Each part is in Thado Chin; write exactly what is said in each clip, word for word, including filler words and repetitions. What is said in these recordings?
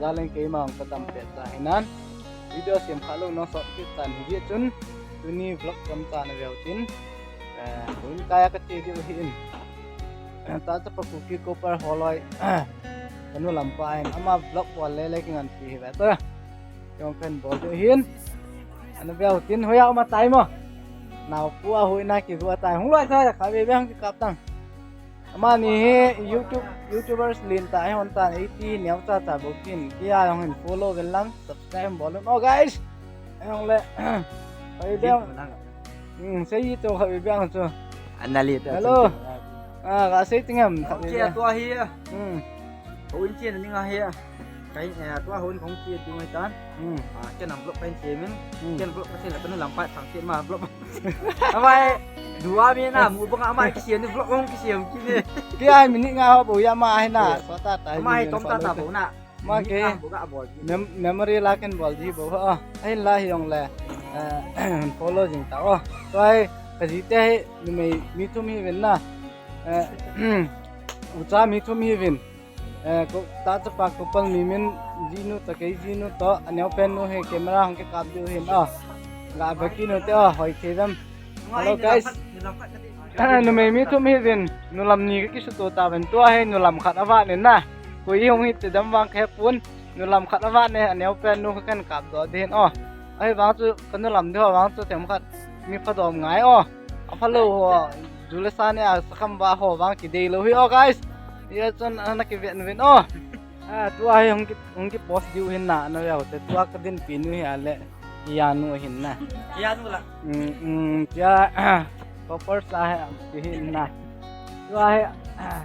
Taleng keima hung kadam pet ta hinan. Video sem kha lou nung sot kit tan hi chun. Tuni vlog chomcha na veu tin. Eh, hung kaya ka che diu hi in. Eh, ta cha pa Kuki Copper holoi. Kanu lampa in. Ama vlog wal le le kingan pi hi ve ta. Jong kan bol diu hin. Ana veu tin hoiya uma tai mo. Nau pu a hui na ki vua tai. Hung loi ta ka ve ve hung ki kap tang. Amani hi YouTube, YouTubers lin ta hi hon tan eighty neo cha cha bou kin. Kia jong hin follow vel lang, subscribe bol un. Oh guys. Jong le. Hoi beng. Hmm, sei to kha beng chu. Ana le ta. Hello. Ah, ka sei ting em. Kia to hi. Hmm. Houin chen ni nga hi. Kai, eh, tua houin kong chen tu ngai tan. Hmm. Ah, ken ang vlog kai chen min. Hmm. Ken vlog kai chen la kanu lampa thang chen ma vlog. Amai, dua mi na mu bang amai kisiam ni vlog kong kisiam kini. Kia minute nga ho bou ya ma hi na. Yes. Sota ta. Amai tom ta ta bou na. Ma ke. Mem-, memory la ken bol di bou ho. Ahin la hi jong le. Eh, follow jing ta o. Tua hi ka ji te hi numei mi thum hi ven na. Eh, ucha mi thum hi ven. Eh, ko, ta chapa Copper mi min jinu ta kei jinu to, aneo pen nu hi camera hung ke kap diu hin, oh. Ga ba ki nu te, oh, hoi ke dam. Hello, guys. Numei mi thum hi vin, nulam ni ka kisuto ta ven tua hi, nulam khat avat nen na. Koi hung hi te dam vang ka he pon, nulam khat avat ne, aneo pen nu ka kan kap doh din, oh. Ahi vang chu, ka nulam di ho vang chu, tem khat, mi pha dom ngai, oh. Apha lou ho, ju le sa ne a sakham ba ho vang kidei lou hi o guys. Hia chun ana kiven uvin o. Ah, tua hi hung ki, hung ki post diu hin na, na veu te tua ka dinpi nu hi a le. Iya nu hin na. Iya nu la. Mm, mm, tia, ah, Copper sa hi, am, ki hin na. Tua hi, ah,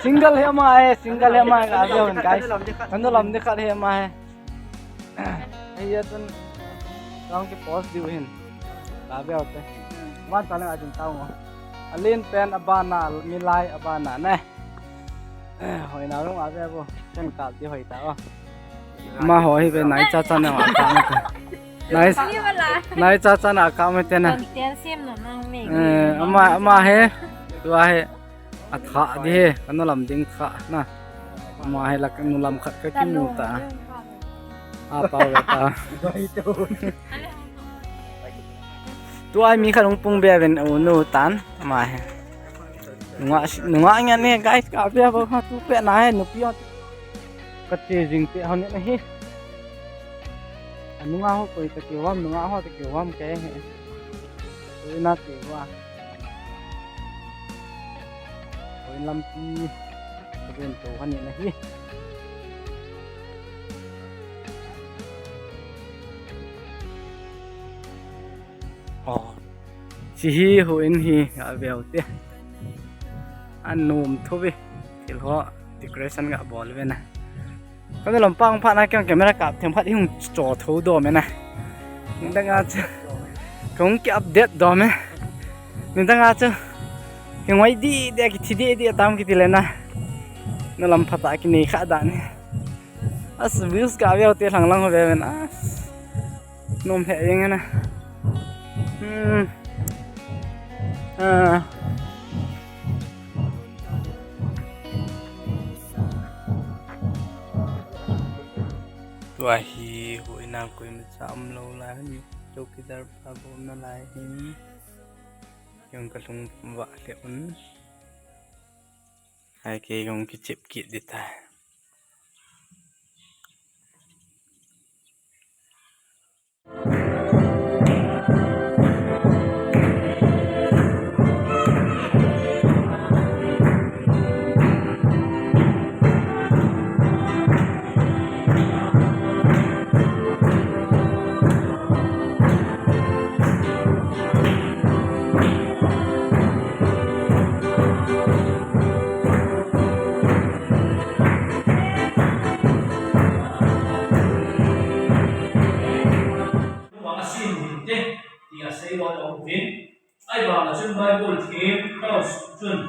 single hi ama hi, single hi ama hi, ka veu hin guys. Ka nulam di khat hi ama hi. Hia chun, tong ki post diu hin. Ka veu te. Van ta le a jing tao ngo. Alen pen abana, milai abana ne. Hoi na rung a ve bo. Ken kap di hoi ta o. Ma ho hi ve nai cha cha ne ma kap me te. Nai, nai cha cha na kap me te na. Content sem no nang me. Eh, ama, ama he. Tua he. A tha di he, ka nulam ding tha na. Ma he la ka nulam khat ka kimu ta. A pau ve ta. Tua mi khat hung pung be ven u nu tan, ma he. Nunga, nunga ngan ne, guys, ka be bo ha tu pe na he, nupi o. Ka che jing pe ha ne na he. Anunga ho koi ta ke wam, nunga ho ta ke wam ke he. Koi na ke wa. Hoi lampi ka ven to ka ni na hi. Oh. Chi hi houin hi a veu te. An nom tho ve. Thil ho decoration ga bol ve na. Ka nulam pang pha na keng camera kap them khat hung cho tho do me na. Nidang a chu. Kong ki update do me. Nidang a chu. Keng wai di de ki thi di di tam ki ti le na. Nulam pha ta ki nei kha da ne. As views ka veu te lang lang ve me na. Nom he jeng na. Hmm. Ah. Tua hi houin a koima cha um lou lai hin, chowkidar pa bol na lai hin. Jong ka lhung vah le un. Ai ke jong kichep kit di ta. Vang a sim hinte, tia sei loi a um uvin. Ahivang a chun Bible thiem kalo chun.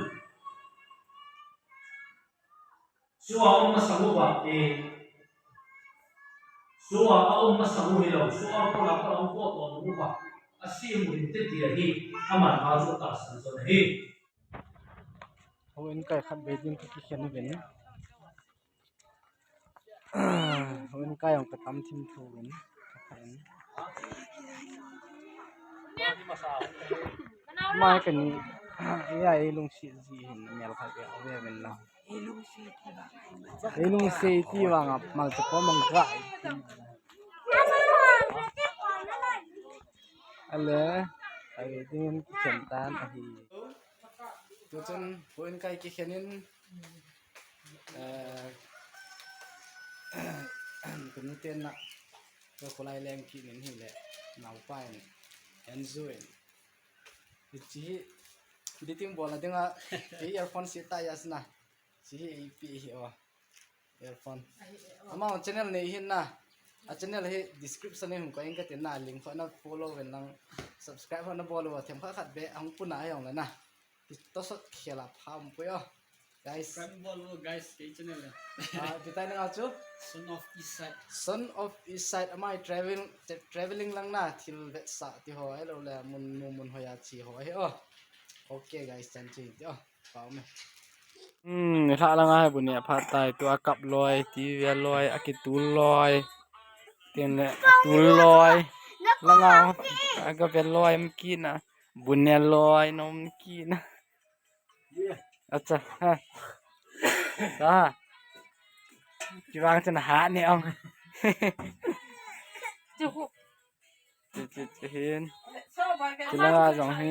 Sua um masang uva, eh. Sua a um masang u hilou, sua a kola kola um ko to uva. A sim hinte tia hi, aman a chu tahsan chu ahi. Houin kai khat be din ka kikhen uvin. Houin kai jong ka tam thim thu in. Mai kani, ya, ei lungset ji hin mel khat ve, ve men la. Ei lungset ti vang a mal cha ko mang ga. Ale, ai din khen tan ahi. Tuchun, houin kai kikhen in, eh, kanu ten na, ka kholai leng kit in hile, naopa in, Enzo in. Hiche hi, editing bol na dinga, kei earphone se ta ya sina. Hiche hi, ipi hi o. Earphone. Ama channel nei hin na. A channel hi description nei hung ko in ka tin na, link kho na follow ven lang, subscribe kho na bol vo, themkhat khat be, ahung puna a jong le na. Ki to sot khela pham pui o. Guys. Subscribe bol vo, guys, kei channel le. Ah, pi tai na nga chu? Son of East Side. Son of East Side, amai traveling, tra-, traveling lang na, thil vetsah ti ho, ahilou le, mun nu mun hoi a che ho, ahi o. Okay, guys, chan chu hin ti o. Pau me. Hmm, lha langa hi bu neh phat tai, tua kap loi, ti ve loi, akitul loi. Tin le, atul loi. Langa, aga ve loi, mkina. Bu neh loi, nom kina. Acha, ha. Sa. Kivang chan ha ne ong. Chu, chu, chu hin. Chilanga jong hi.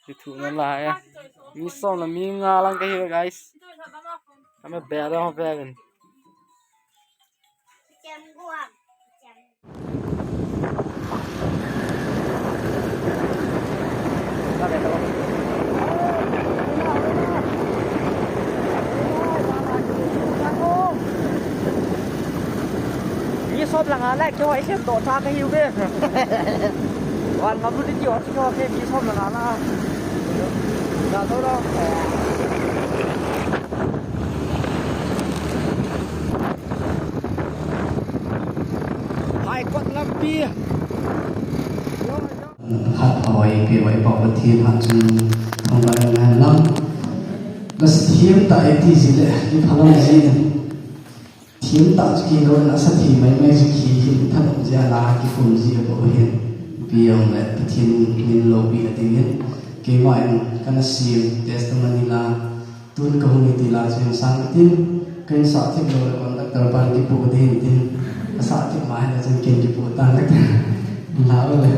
Kithuhna lai a. Mi som le mi nga lang kahi, guys. Kami bel dong bel in. Mi som le nga le keiho i sem doh tha kahiuve. Van ngam lut ding ti ho chu keiho kei mi som le nga la. Ga to lo. High Court lampi. Hat hoi pe hoi pa Pathen hat chung thangvah in hen lang. Ka sa thiam ta e ti ji le, ni phalam ji. Thiam ta chu kilou in, asa thei mai mai chu ki hin thanom ji a la kikum ji a bou hin. Ipi jong le Pathen min loupina ding hin. Keima in kana sim testimony la, tun kahung hi ti la chu hin sang tin. Ka hin sah thip lou le conductor pan kipu ding hin tin. Ka sah thip ma hin a chun ken kipu tan ka tin. La le.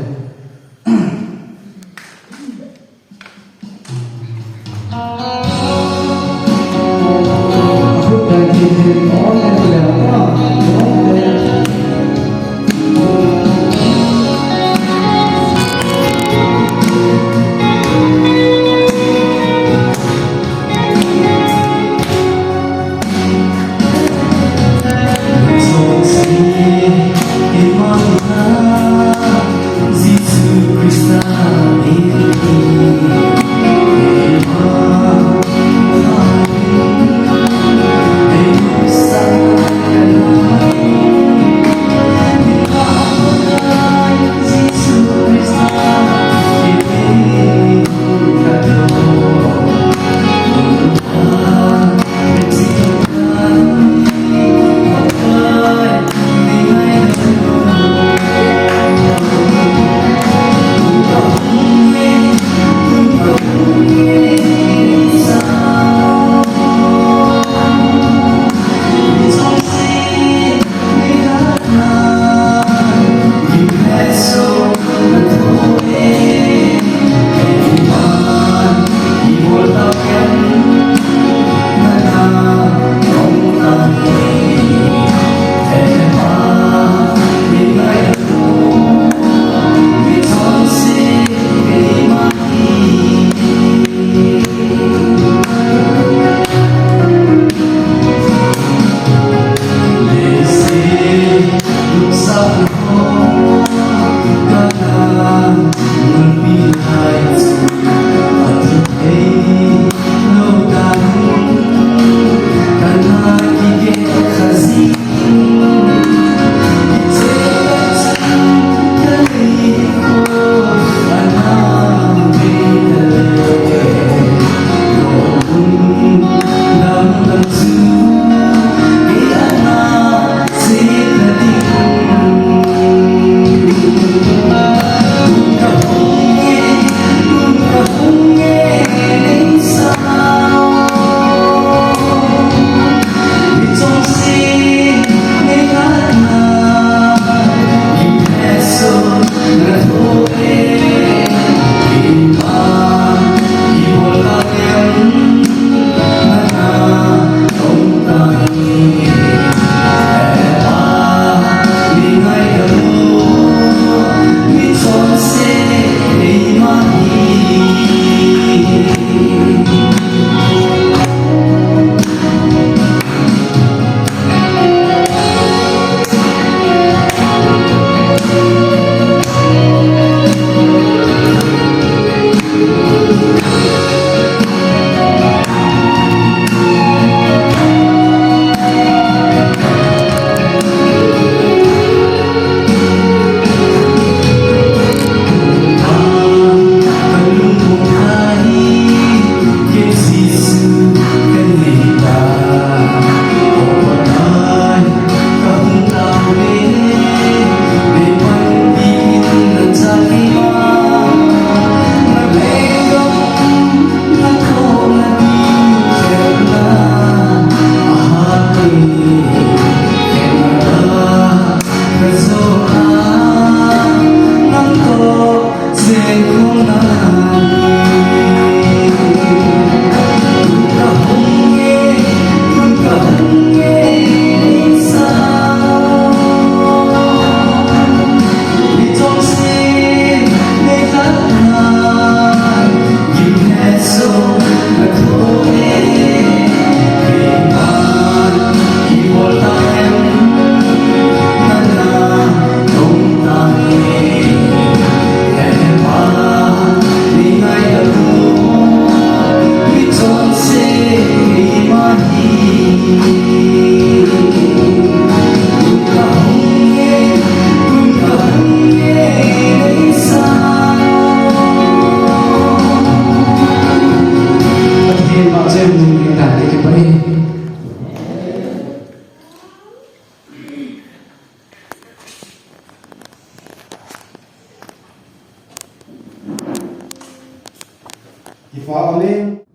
Kipa umin.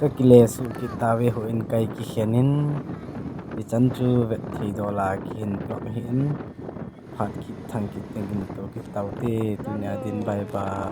Kakile suh kit tauve, houin kai kikhen in, hichan chu vet thei dola kihin plot ahin, phat kit thang kit teng kimuto kit taute, tunia din bye bye.